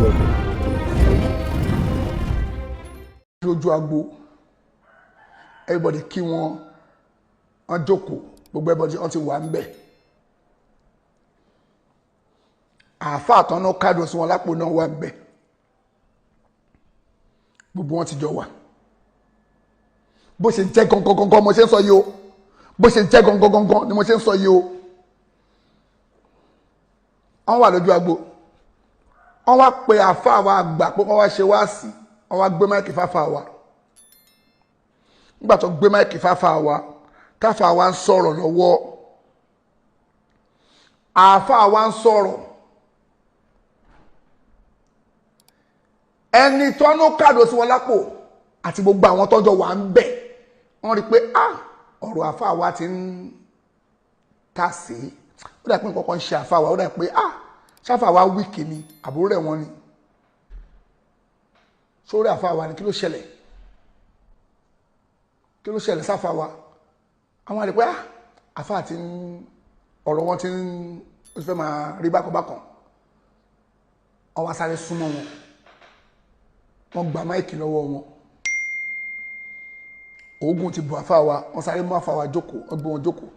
Welcome. Lójú agbo, everybody kí wọn, wọn jókòó, gbogbo everybody wọn ti wà ń bẹ̀. Àáfàá tán náà kádùn sí wọn lápò náà wà ń bẹ̀, gbogbo wọn ti jọ wà. Bó ṣe jẹ́ gangan gangan mo ṣe ń sọ yìí o, bó ṣe jẹ́ gangan gangan ni mo ṣe ń sọ yìí o. Wọ́n wà lójú agbo, wọ́n wá pe àáfàá wa àgbà pé wọ́n wá ṣe wáàsí. Wọ́n wá gbé máìkì fáfáà wa. Nígbà tó gbé máìkì fáfáà wa, táfàá wa ń sọ̀rọ̀ lọ́wọ́, àáfàá wa ń sọ̀rọ̀, ẹni tọ́nú kàdó sí wọn lápò àti gbogbo àwọn tọ́jọ́ wà ń bẹ̀, wọ́n rí i pé ah, ọ̀rọ̀ àáfàá wa ti ń ta sí i, ó dà pé nǹkan kan ń ṣe àáfàá wa, ó dà pé ah, ṣáfàá wa wíìkì ni, àbúrò rẹ̀ wọ́n ni, sórí àáfàá wa ni, kí ló ṣẹlẹ̀, kí ló ṣẹlẹ̀ sáfàá wa? Àwọn àdìpẹ́ ah, àáfàá ti ń ọ̀rọ̀ wọn ti ń ó ti fẹ́ máa rí bákan bákan. Wọ́n wá sáré súnmọ́ wọn, wọ́n gba máìkì lọ́wọ́ wọn, oògùn ti bù àáfàá wa, wọ́n sáré mú àáfàá wa jókòó, wọ́n gbé wọn jókòó.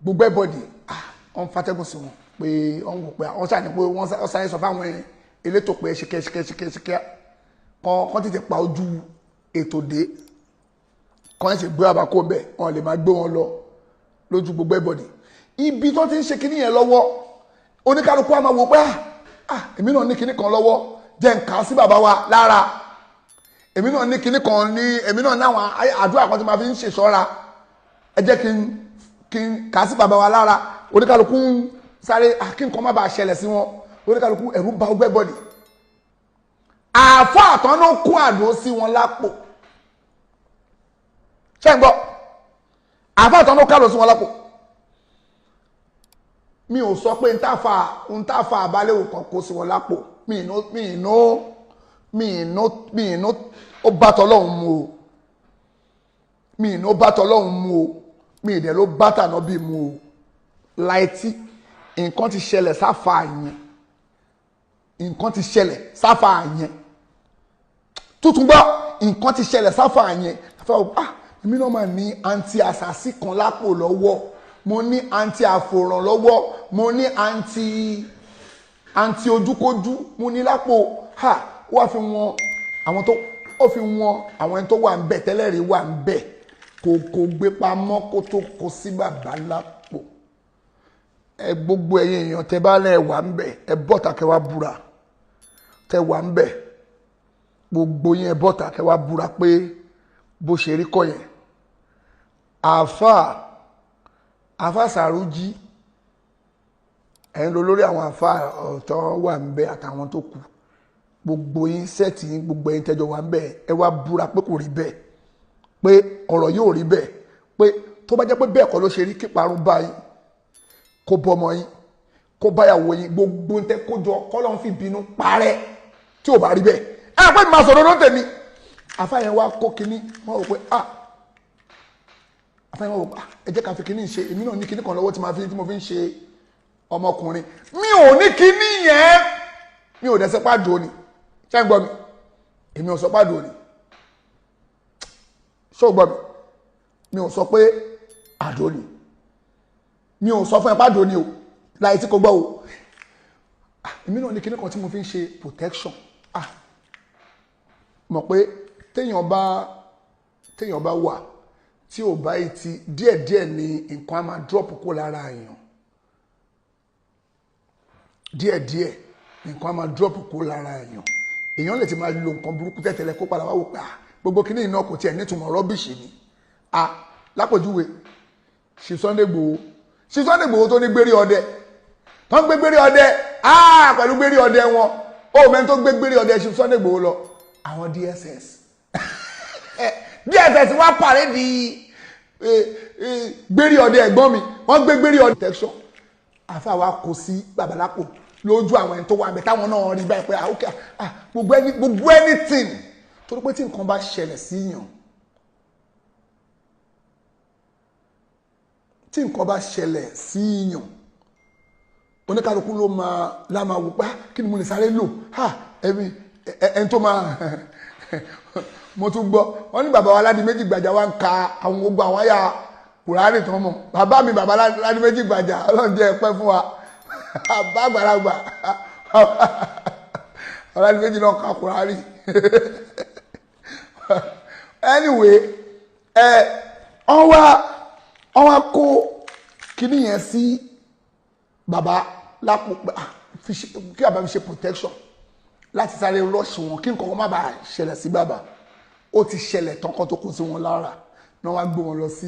Gbogbo ẹbọdì ah, wọ́n fatẹ́gùn sí wọn pé wọ́n wò pé wọ́n sáré pé wọ́n sáré sọ fáwọn elétò pé ṣíkẹ́ ṣíkẹ́ ṣíkẹ́ ṣíkẹ́ kán tètè pa ojú ètò dé, kán sì gbé àbákò bẹ́ẹ̀, wọ́n lè máa gbé wọn lọ lójú gbogbo ẹbọdì. Ibi tó ti ń ṣe kinní yẹn lọ́wọ́, oníkálukú á máa wò pé ah, èmi náà ní kinní kan lọ́wọ́, jẹ́ n kà á sí bàbá wa lára, èmi náà ní kinní kan ní, èmi náà náwọn àdúrà kan tí máa fi ń ṣèṣọ́ra, ẹ jẹ́ kí n kà á sí bàbá wa lára. Oníkálukú ń sáré kí nǹkan má bàa ṣẹlẹ̀ sí wọn, oníkálukú ẹ̀rù bà ọgbẹ́ bọ́dì. Àáfàá tán ló kó àdó sí wọn lápò, ṣé ń gbọ́? Àáfàá tán ló kó àdó sí wọn lápò. Mi ò sọ pé ntáfà abálẹ̀wò kan kó sí wọn lápò, mi ìnú ó bá tọlọ́hun mu o, mi ìnú ó bá tọlọ́hun mu o, mi ìdẹ̀ ló bá tànà bí mu o. Láìtí nǹkan ti ṣẹlẹ̀ sáfà yẹn, nǹkan ti ṣẹlẹ̀ sáfà yẹn, tuntun gbọ́, nǹkan ti ṣẹlẹ̀ sáfà yẹn. Ah, èmi náà máa ní anti àsàsí kan lápò lọ́wọ́, mo ní anti àfòràn lọ́wọ́, mo ní anti ojúkójú mo ní lápò. Ha, ó wá fi wọn àwọn tó, ó fi wọn àwọn ẹni tó wà ń bẹ̀ tẹ́lẹ̀ rí wà ń bẹ̀, kò gbé pamọ́ kó tó kó sí bàbá lápò. Ẹ gbogbo ẹ̀yin èèyàn tẹ́ bá lẹ wà ń bẹ̀, ẹ bọ́ta kẹ́ wá búra. Tẹ́ wà ń bẹ̀, gbogbo yín ẹ bọ́ta kẹ́ wá búra pé bó ṣe rí kọ́ yẹn. Àáfàá Sàrújí ẹ̀ ń lọ lórí àwọn àáfàá ọ̀tọ̀ wà ń bẹ̀ àtàwọn tó kù, gbogbo yín sẹ́ẹ̀tì yín, gbogbo ẹ̀yin tẹ́jọ wà ń bẹ̀, ẹ wá búra pé kò rí bẹ́ẹ̀, pé ọ̀rọ̀ yóò rí bẹ́ẹ̀, pé tó bá jẹ́ pé bẹ́ẹ̀ kọ́ ló ṣe rí, kí parun bá yín, kó bọ́mọ yín, kó báyàwó yín, gbogbo ń tẹ́ kójọ kọ́lọ́n fi bínú parẹ́ tí ò bá rí bẹ́ẹ̀. Ẹ pé màá sọ̀rọ̀ ló ń tèmi. Àáfàá yẹn wá kó kinní, wọ́n rò pé ah, àáfàá yẹn wọ́n rò pé ah, ẹ jẹ́ ká fi kinní ṣe, èmi náà ní kinní kan lọ́wọ́ tí mo fi ń ṣe ọmọkùnrin, mi ò ní kinní yẹn, mi ò dẹ́sẹ̀ pàdó ni, ṣé ń gbọ́ mi? Èmi ò sọ pàdó ni, ṣé ò gbọ́ mi? Mi ò sọ pé àdó ni, mi ò sọ fún ẹ pàdó ni o, láì tí kò gbọ́ o. Èmi náà ní kinní kan tí mo fi ń ṣe protection. Ah, mọ̀ pé téèyàn bá wà tí ò bá yìí ti díẹ̀díẹ̀ ni nǹkan á máa drop kó lára èèyàn, díẹ̀díẹ̀ nǹkan á máa drop kó lára èèyàn. Èèyàn lè ti máa lo nǹkan burúkú tẹ́tẹ́lẹ̀ kó padà wá wò pé ah, gbogbo kinní iná kò tiẹ̀ nítumọ̀, rọ́bìṣì ni. Ah, lápòjúwe ṣe Sunday Igboho, ṣe Sunday Igboho tó ní gbérí ọdẹ, tó ń gbé gbérí ọdẹ, ah, pẹ̀lú gbérí ọdẹ wọn, ó mẹ́ni tó gbé gbérí ọdẹ ṣe Sunday Igboho lọ, àwọn DSS DSS wá pàrẹ́dì gbérí ọdẹ ẹ̀gbọ́n mi, wọ́n gbé gbérí ọdẹ protection. Àáfàá wa kò sí babalápo lójú àwọn ẹni tó wà bẹ táwọn náà rí báyìí pé ah, ok, ah, gbogbo anything, torí pé tí nǹkan bá ṣẹlẹ̀ sí yàn, tí nǹkan bá ṣẹlẹ̀ sí yàn, Oníkálukú ló máa láma wò pé kí ni mo lè sáré lò ha ẹbí ẹni tó máa. Mo tún gbọ́ wọ́n ní bàbá wa Ládìméjì Gbàjà wa ń ka àwọn gbogbo àwọn àyà Kùránì tó mọ̀. Bàbá mi, bàbá Ládìméjì Gbàjà, Ọlọ́run jẹ́ ẹ pẹ́ fún wa. Bàbá àgbàlagbà Ládìméjì náà ka Kùránì. Anyway, ẹ wọ́n wá kó kíní yẹn sí bàbá lápò kí bàbá fi ṣe protection láti sáré rush wọn, kí nǹkan kan má bàa ṣẹlẹ̀ sí bàbá. Ó ti ṣẹlẹ̀ tán kan tó kó sí wọn lára náà, wá gbé wọn lọ sí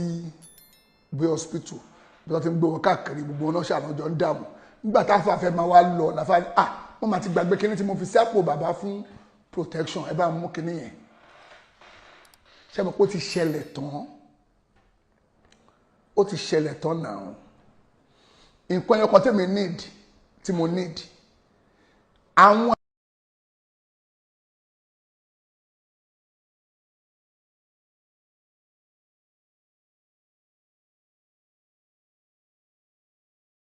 bí hospital, bí wọ́n ti ń gbé wọn káàkiri, gbogbo wọn náà ṣàlọ́jọ́ ń dààmú. Nígbà tá a fà fẹ́ máa wá lọ làfà, ah, wọ́n máa ti gbàgbé kíní tí mo fi sí àpò bàbá fún protection, ẹ bá mú kíní yẹn. Ṣé mo kó ti ṣẹlẹ̀ tán? Ó ti ṣẹlẹ̀ tán náà. Nǹkan ẹyọ kan tèmi need, tí mo need, àwọn